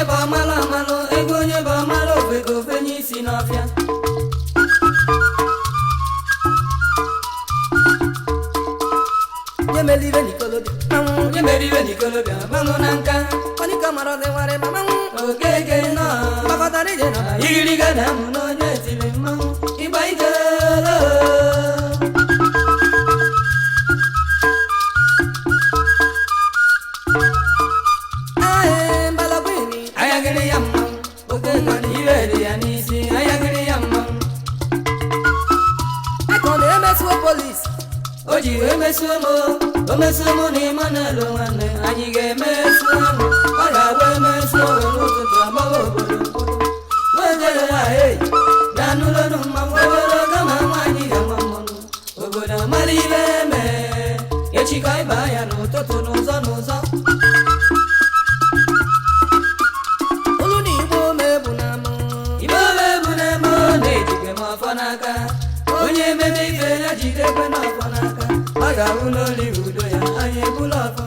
Onye bụ amalụ amalụ, ego onye bụ amalụ ofe ka ofe n'isi n'ọfịa. Nye melibe n'ikolobịa manwụ. Onye mere iwe n'ikolobịa manwụ na nka. Ọnịka mara ọdị nwarị ma manwụ. Okeke nọ. Mgbakọtara ije nọ. Igiriga na amụ n'onye tiri mmanwụ ịgba ike. Ae mbalagbini. Ayagịrị ya mmanwụ oke nọ na iwe dị ya n'isi, ayagịrị ya mmanwụ. Eka ọ na-emesuo polisi. O ji wee mesuo m, o mesuo mụ na Emmanuel nwanne anyị ga-emesu m. Ọ ga-agba emesuo were ụtụtụ agbawa obodo mkpụrụ nwejere ya ei bịa n'ụlọnụ mmanwụ obere kama nwaanyị ga-ama mmanwụ obodo amara ibe mee echi ka ịba ya n'ụtụtụ n'ụzọ n'ụzọ. Olu na igbo omegbu na mụ. Ibe ome bụ na-eme ọ na-ejike m ọfọ n'aka, onye ememe ife ya jidekwe n'ọfọ n'aka, ọ ga-ahụ n'oli udo ya anyị ebula ọfọ.